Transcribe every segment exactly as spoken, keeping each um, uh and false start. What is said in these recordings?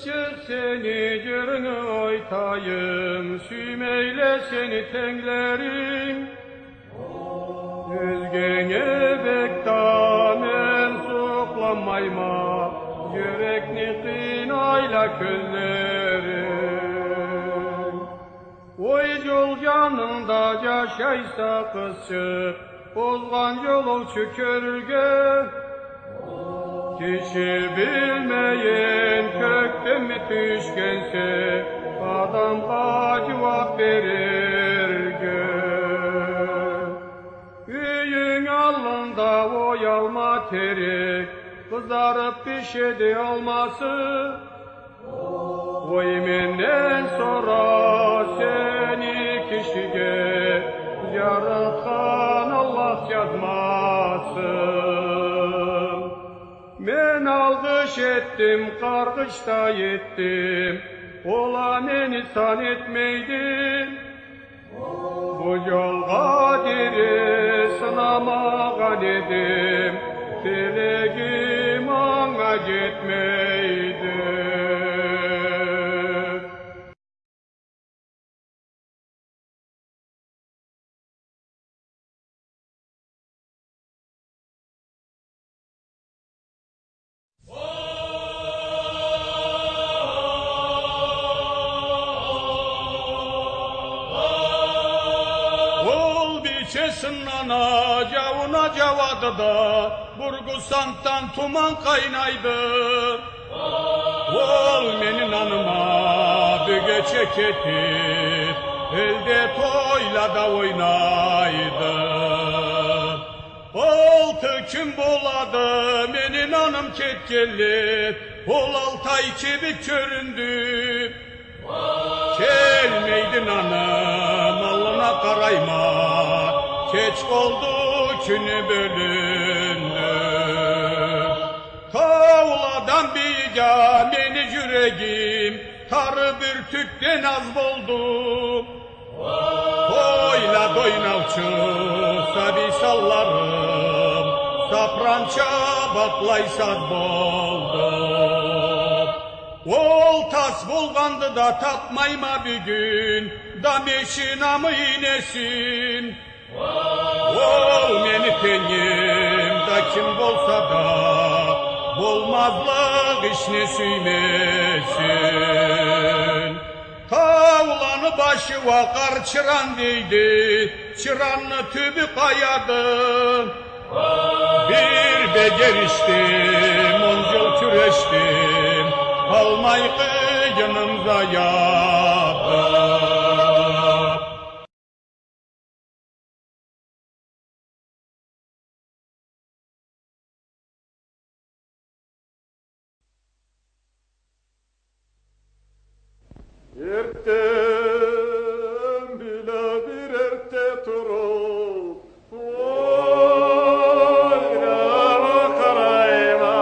Чыкъ, сени джырынгы айтайым, сюймейле сени тенглеринг. Ёзгенге бек да мен сукъланмайма, джюрекни къыйнайла кёзлеринг. Ой, джол джанында джашайса, къызчыкъ, озгъан джолоучу кёрюрге. Киши билмейин кёкденми тюшгенсе, адамгъа джууаб берирге. Юйюнг аллында ой алма терек, къызарыб бишеди алмасы. Ой, менден сора сени кишиге джаратхан Аллах джазмасын. Мен алгъыш этдим, къаргъыш да этдим, ол а мени сан этмейди. Бу джолгъа дери сынамагъан эдим, тилегим анга джетмейди. Ол бийчесин ана джауна джауады да, Бургусантдан туман къайнайды. Ол мени наныма бюгечек этиб, элде тойлада ойнайды. Алты кюн болады мени наным кетгенли, ол алты ай кибик кёрюндю. Келмейди наным, аллына къарайма, кеч болду, кюню бёлюндю. Тауладан бийиге мени джюрегим тары бюртюкден аз болду. Тойлада ойнаучу сабий санларым сапранча бакълай саз болду. Ол тас болгъанды да, табмайма бюгюн да машинамы ийнесин. Ол мени тенгим да ким болса да, болмазлыкъ ишни сюймесин. Тауланы башы уа Къар Чыран дейди, Чыранны тюбю къаяды. Бир бегеришдим, он джыл кюрешдим, къалмай къыйыным заяды. Эртден бла бир эртде туруб, ойрала къарайма,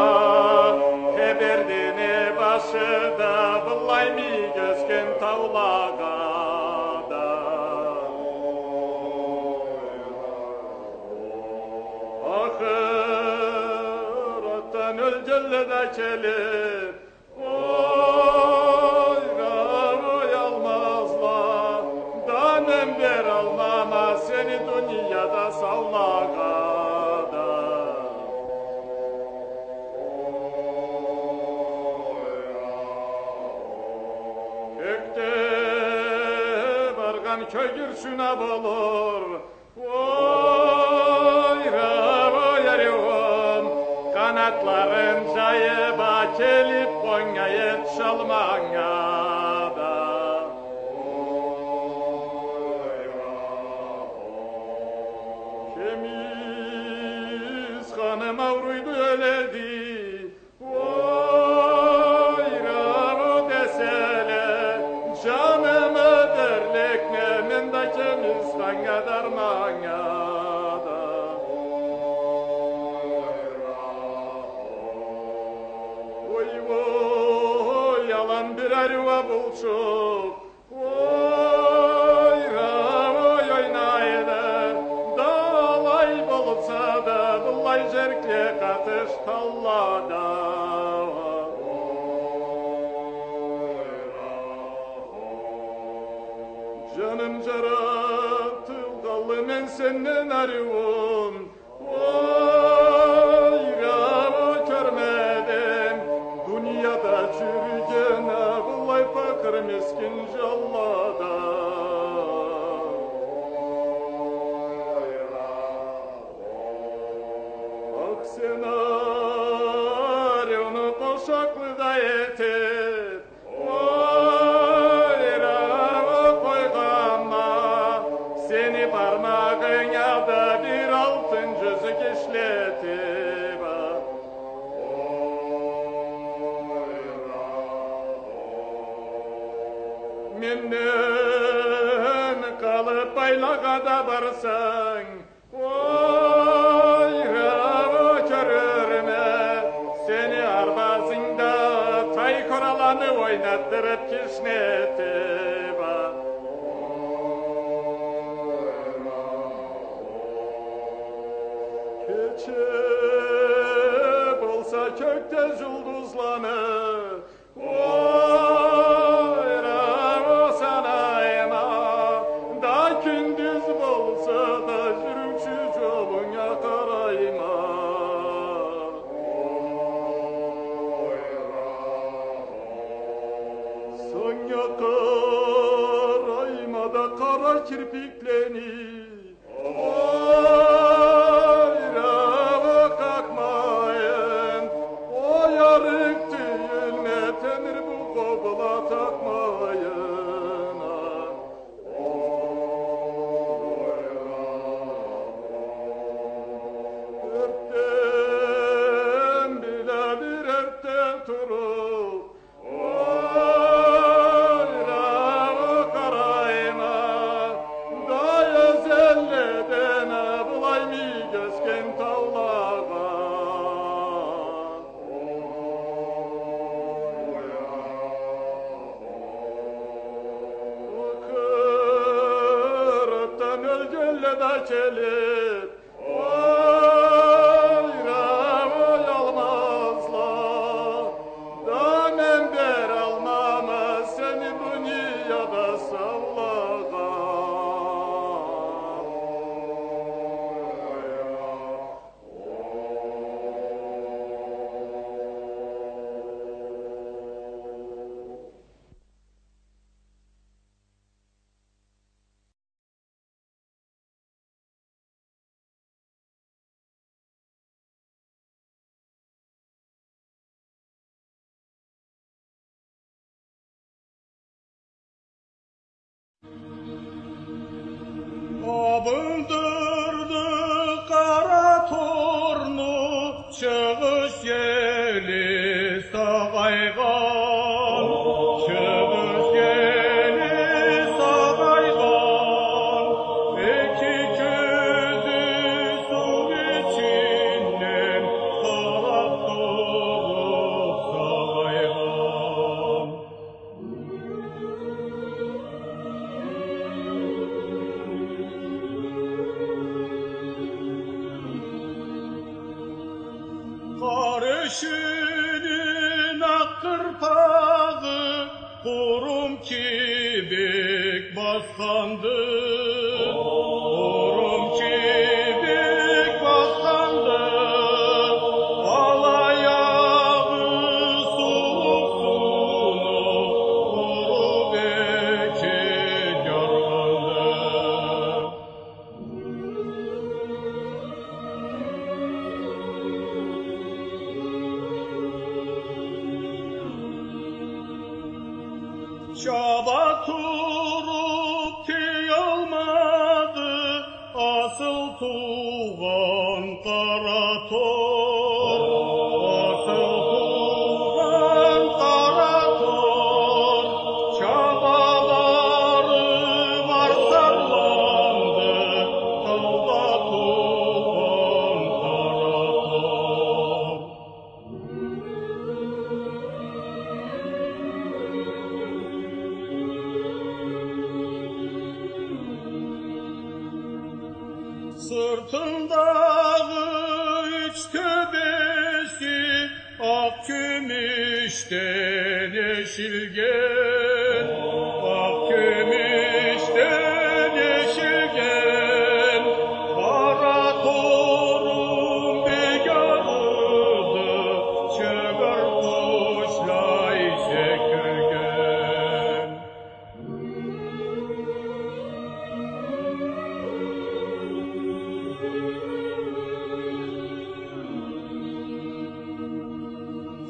Тебердени башында быллай мийик ёсген таулагъа да. Ахыратдан ёлгенле да келиб, ойрала уялмазла да, мен бералмама сени дунияда саулагъа да. Кёкде баргъан кёгюрчюн а болур, ойрала уялырым, къанатларын джайыб а келиб къоннган эди шалманнга да. Кемиз ханым ауруйду, ёледи, ойрала деселе, джанымы дерликме, мен да Кемиз ханнга дарманнга да. Ой, ой, алан бир ариу а булчукъ, ойрала ой ойнайды, да алай болса да, быллай джеркле къатыш таулада. Джаным джаратылгъанлы мен сенден ариуум. Ойраууу кёрмедим дунияда джюрюген былай пакъыр мискин джанлада. Ах, сен ариуну къошакълы да этип, ойраууу къойгъанма, сени бармагъынга да бир алтын джюзюк ишлетип. Менден къалып, байлагъа да барсанг, ойраууу кёрюрме сени арбазынгда тай къураланы ойнатдырып, кишнетип. Кече болса кёкде джулдузланы ойраууу санайма, да кюндюз болса да джюрюучю джолунга къарайма. Санга къарайма да къара кирпиклени ойраууу къакъмайын, ой, арыкъ тюйюлме, Тенгри, бу къобла такъмайын. Эртден бла бир эртден туруп, ойраууу къарайма, да эзелледен былай мийик ёсген таулагъа. Къыртдан ёлгенле да келип, ойраууу алмазла, да мен бералмама сени дунияда саулагъа. Абындырды къара торну чыгъыш ели сагъайгъан, чыгъыш ели сагъайгъан, эки кёзю суу ичинден къарап туруп сагъайгъан. Къар эшигин акъ къырпагъы къурум кибик басханды. Къурум кибик басханды. Ал аягъы сууукъ сууну къуру бекет яргъанды. Чаба туруп тыялмады асыл туугъан къара тор. Асыл туугъан къара тор. Чаба барып арсарланды тауда туугъан къара тор. Сыртындагъы юч тёбеси акъ кюмюшден эшилген, акъ кюмюшден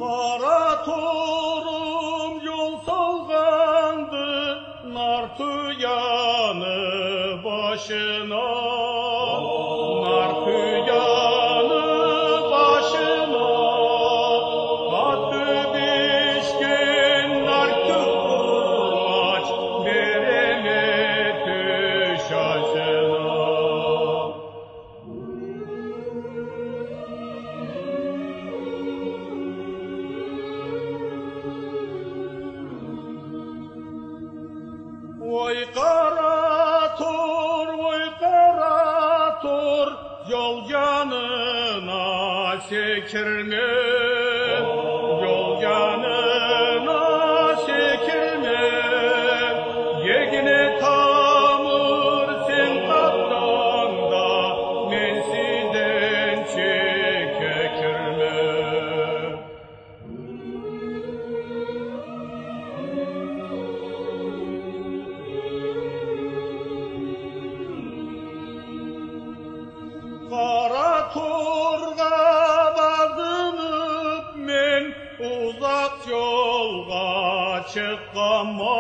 Къара турум джол салгъанды Нартуяны башына, Нартуяны башына. Къаты бишген нарту къурмач береме тюш ашына. Ой, къара тур, ой, къара тур, джол джанына секирме, джол джанына секирме. Эгне тамыр сен къатсанг да, мен сизден чекге кирме. Къара тургъа багъынып мен узакъ джолгъа чыкъгъанма,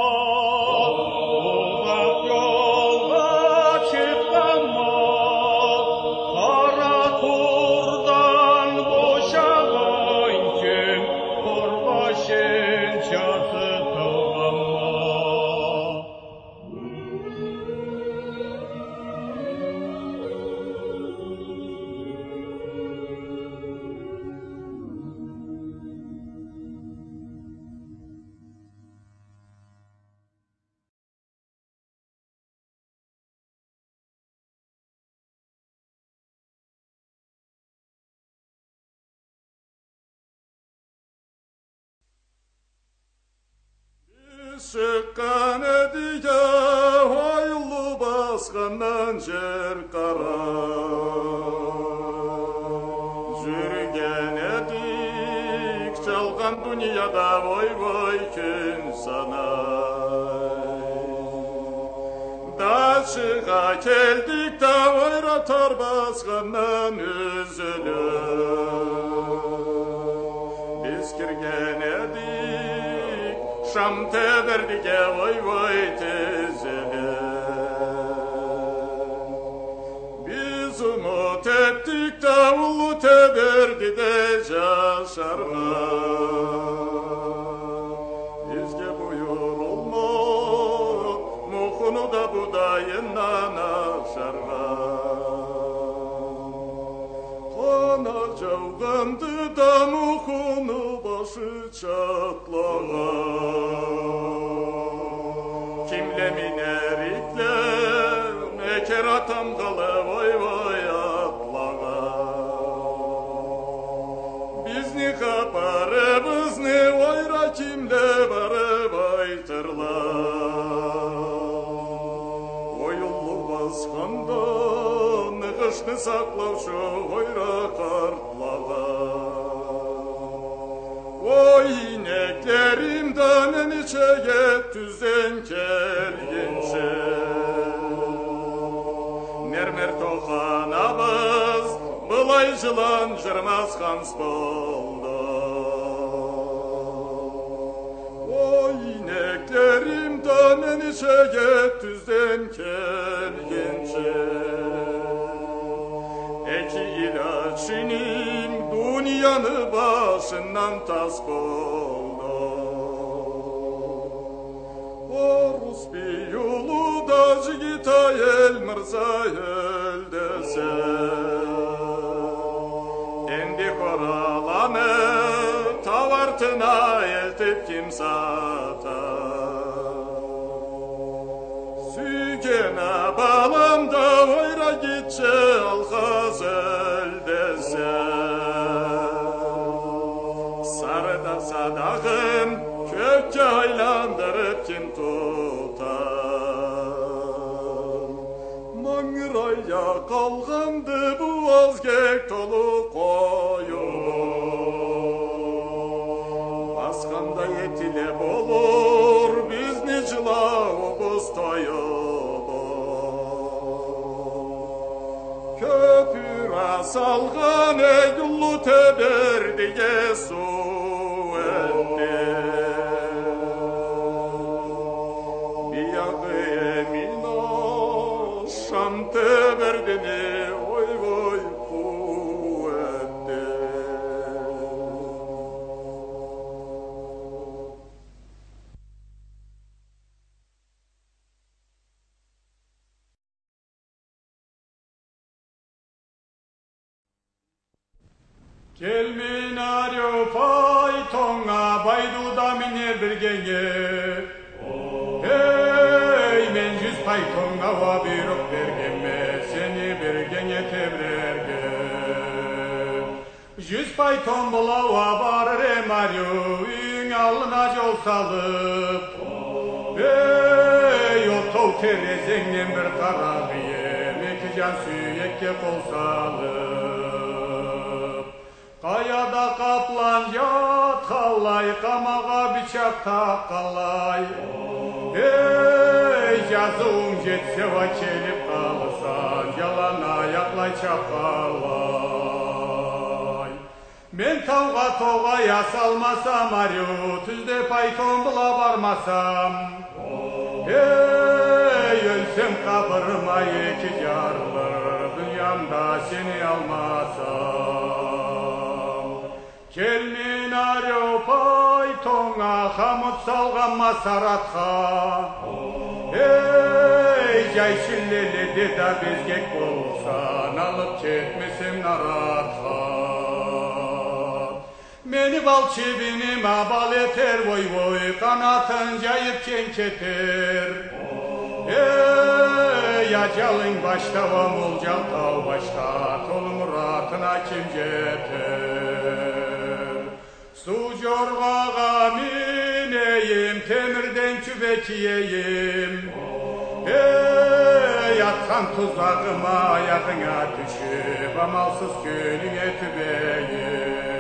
узакъ джолгъа чыкъгъанма. Къара турдан бошагъан кюн къоргъашынчасы тылгъанма. Биз чыкъгъан эдик а, ой уллу басхандан джер къара. Джюрюген эдик джалгъан дунияда, ой, ой, кюн санай. Дачыгъа келдик да, ойра тар басхандан юзюлюп, биз кирген эдик Шам тебердиге, ой, ой, тизилип. Биз умут этдик да уллу Тебердиде джашаргъа. Бизге буюрулма Мухуну да будайындан ашаргъа. Къан а джаугъанды да Мухуну башы чатлагъан. Кимле минер итле, экер а тамгъалы, ой, ой, атлагъа. Бизни хапарыбызны ойра кимле барып айтырла. Ой уллу басханда ныгъышны сакълаучу ойра къартлагъа. Ой, ийнеклерим да, мен ичеге тюзден келгинчи, мермер тоханабыз былай джыланджырмаз ханс болду. Ой, ийнеклерим да, мен ичеге тюзден келгинчи, эки илячыным дунияны башындан тас болду. Орус бий улу да джигит аел мырза ёл десе, энди къораланы тау артына элтип ким сата? Сюйген а балам да ойра гитче алгъаз ёл десе, сары да садагъын кёкге айландырып ким тута? Мангырайда къалгъанды бу азгек толу къоюну. Басханда этиле болур бизни джылауубуз, тоюбуз. Кёпюр а салгъан эй уллу Тебердиге суу. Кел мин ариу пайтоннга, Байдуда минер биргенге. Эй, мен жюз пайтоннга уа буйрукъ бергенме, сени биргенге тебирерге. Жюз пайтон бла уа барыр эм ариу, юйюнг аллына жол салып. Эй, ол тау терезенгден бир къарагъыем, эки жан сюекге къол салып. Къаяда къаплан жатханлай, къамагъа бычакъ такъгъанлай. Эй, жазыуунг жетсе уа келип къалырсан, жалан аякълай чапханлай. Мен таугъа тогъай асалмасам ариу, тюзде пайтон бла бармасам. Эй, ёлсем, къабырыма эки жарылыр, дуниямда сени алмасам. Кел мин ариу пайтоннга, хамут салгъанма саратха. Эй, жай чиллеледе да безгек болурса, алып кетмесем наратха. Мени бал чибиниме бал этер, вой-вой, къанатын жайып кенг кетер. Эй, ажалынг башда уа, ол жалтау башда, толу муратына ким жетер? Суу жоргъагъа минейим, темирден тюбе кийейим. Эй, атхан тузагъыма аягъынга тюшюп, амалсыз кёлюнге тюбейим.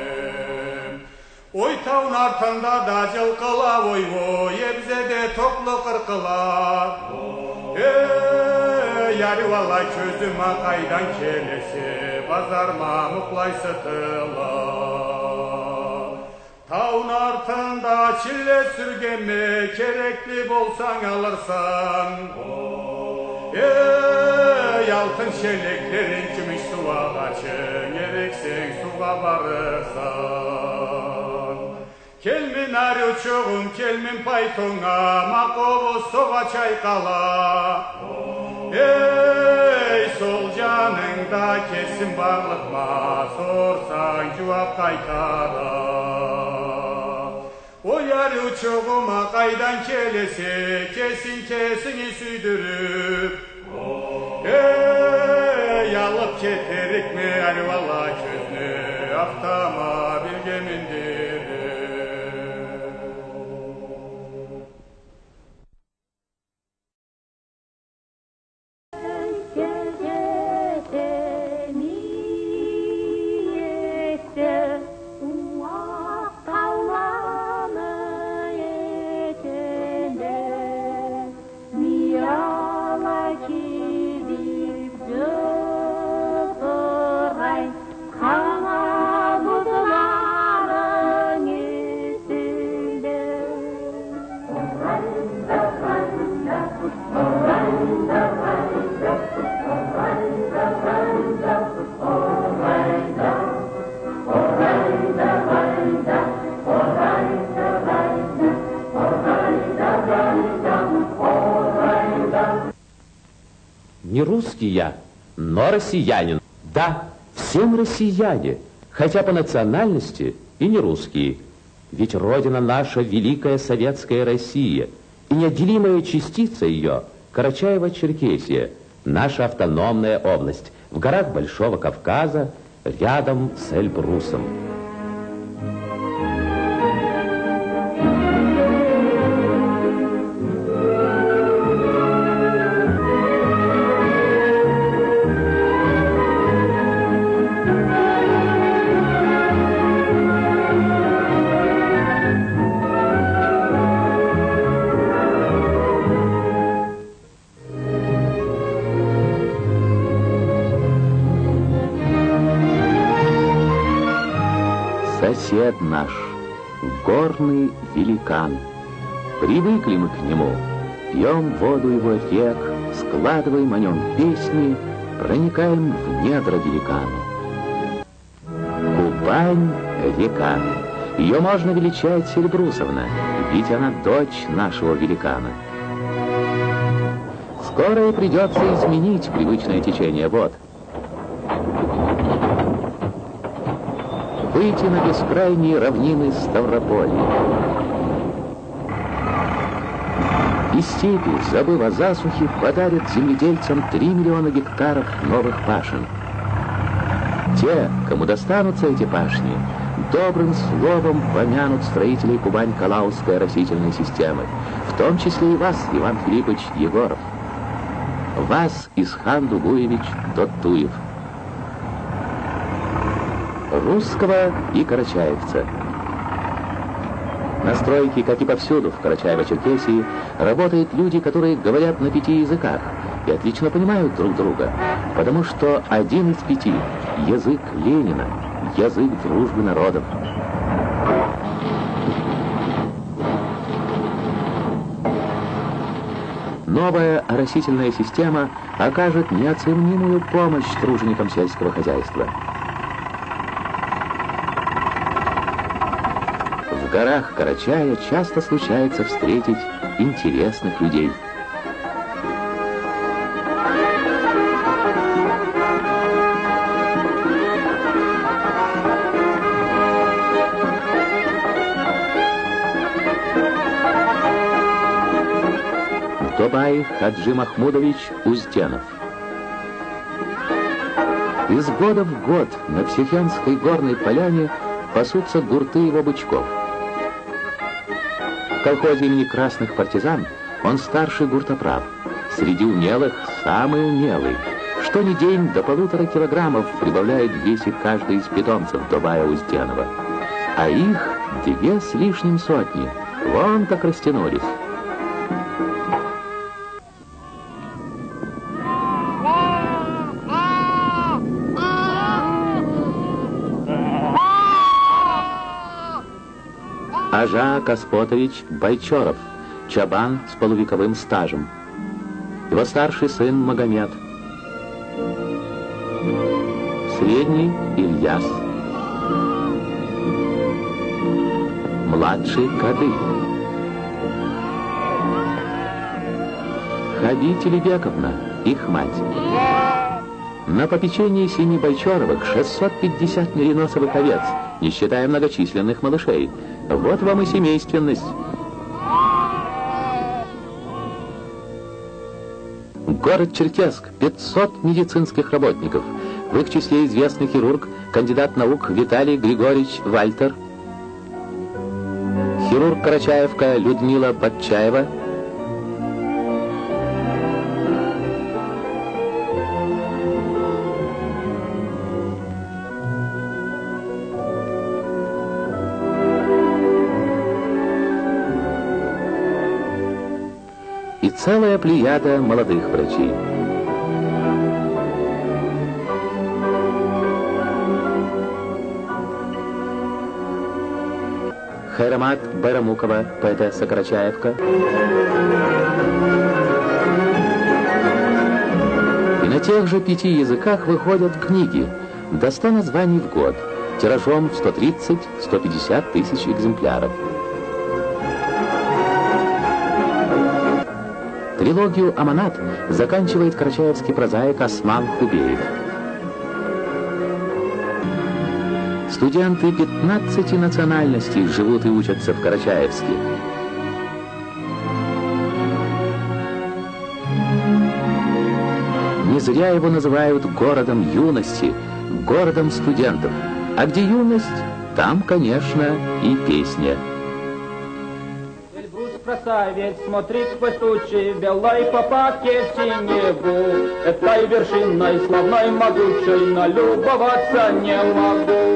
Ой, тауну артында да жылкъыла, ой-ой, эбзеде токълу къыркъыла. Эй, ариу ала, кёзюме къайдан келесе, базар мамукълай сытыла. Тауну артында чилле сюргенме, керекли болсанг алырсан. Эй, алтын шелеклеринг, кюмюш сууагъачынг, эриксенг, суугъа барырсан. Кел мин ариучугъум, кел мин пайтоннга, ма къобуз согъа чайкъала. Эй, сол жанынгда кесим барлыкъма, сорсанг, жууап къайтара. Ой, ариучугъум а, къайдан келесе, кесинг кесинги сюйдюрюп. Эй, алып кетерикме ариу ала кёзню, автомобильге миндирип? Не русский я, но россиянин. Да, все мы россияне, хотя по национальности и не русские. Ведь родина наша — великая советская Россия, и неотделимая частица её — Карачаево-Черкесия, наша автономная область в горах Большого Кавказа, рядом с Эльбрусом. Сосед наш, горный великан. Привыкли мы к нему, пьём воду его рек, складываем о нём песни, проникаем в недра великана. Кубань — река. Её можно величать Эльбрусовна, ведь она дочь нашего великана. Скоро ей придётся изменить привычное течение вод. Выйти на бескрайние равнины Ставрополья. И степи, забыв о засухе, подарят земледельцам три миллиона гектаров новых пашен. Те, кому достанутся эти пашни, добрым словом помянут строителей Кубань-Калаусской оросительной системы, в том числе и вас, Иван Филиппович Егоров. Вас, Исхан Дугуевич Доттуев. Русского и карачаевца. На стройке, как и повсюду в Карачаево-Черкесии, работают люди, которые говорят на пяти языках и отлично понимают друг друга, потому что один из пяти — язык Ленина, язык дружбы народов. Новая оросительная система окажет неоценимую помощь труженикам сельского хозяйства. В горах Карачая часто случается встретить интересных людей. Добай Хаджи Махмудович Узденов. Из года в год на Психенской горной поляне пасутся гурты его бычков. В колхозе имени Красных Партизан он старший гуртоправ. Среди умелых самый умелый. Что ни день, до полутора килограммов прибавляет в весе каждый из питомцев Добая Узденова. А их две с лишним сотни. Вон как растянулись. Ажа Каспотович Байчоров, чабан с полувековым стажем. Его старший сын Магомед. Средний — Ильяс. Младший — Кады. Хаби Телебековна, их мать. На попечении семи Байчоровых шестьсот пятьдесят мериносовых овец, не считая многочисленных малышей. Вот вам и семейственность. Город Черкесск, пятьсот медицинских работников, в их числе известный хирург, кандидат наук Виталий Григорьевич Вальтер, хирург-карачаевка Людмила Батчаева. И целая плеяда молодых врачей. Хайрамат Байрамукова, поэтесса-карачаевка. И на тех же пяти языках выходят книги, до ста названий в год, тиражом в сто тридцать — сто пятьдесят тысяч экземпляров. Трилогию «Аманат» заканчивает карачаевский прозаик Осман Хубеев. Студенты пятнадцати национальностей живут и учатся в Карачаевске. Не зря его называют городом юности, городом студентов. А где юность, там, конечно, и песня. Эльбрус красавец, смотри сквозь тучи, белой по папке в синеву. Этой вершиной славной, могучей налюбоваться не могу.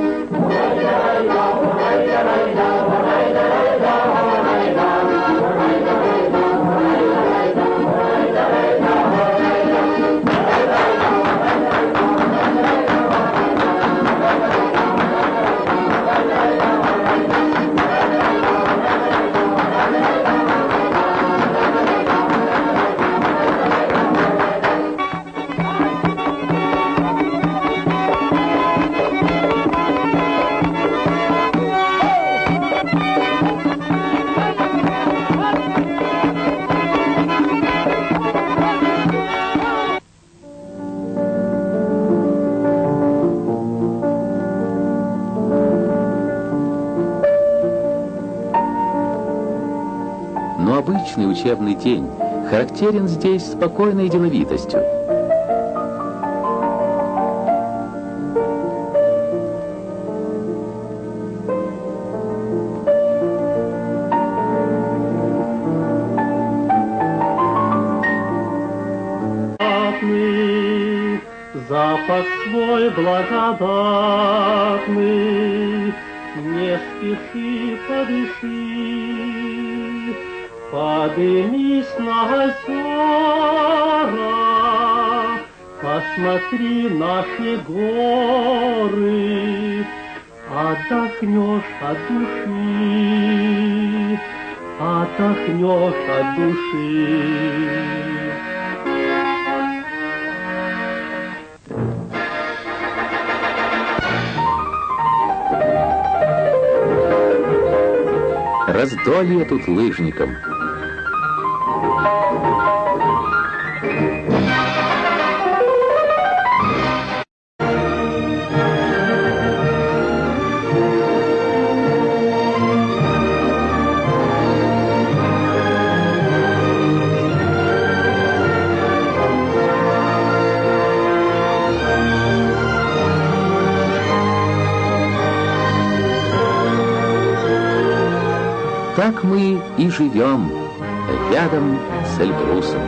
Обычный учебный день характерен здесь спокойной деловитостью. Запас свой благодатный, не спеши, подыши, подымись на озёра, посмотри наши горы, отдохнёшь от души, отдохнёшь от души. Раздолье тут лыжникам. Так мы и живём рядом с Эльбрусом.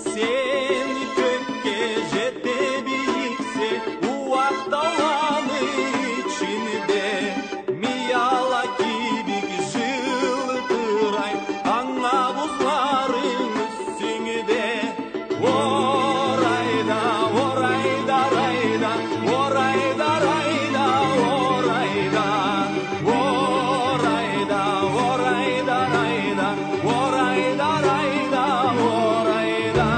Сен кёкге жете бийиксе, ууакъ тауланы ичинде, мияла кибик жылтырай, анга бузларынг юсюнгде. Орайда, орайда, райда, орайда, райда, орайда. Орайда, орайда, райда, орайда, райда, орайда.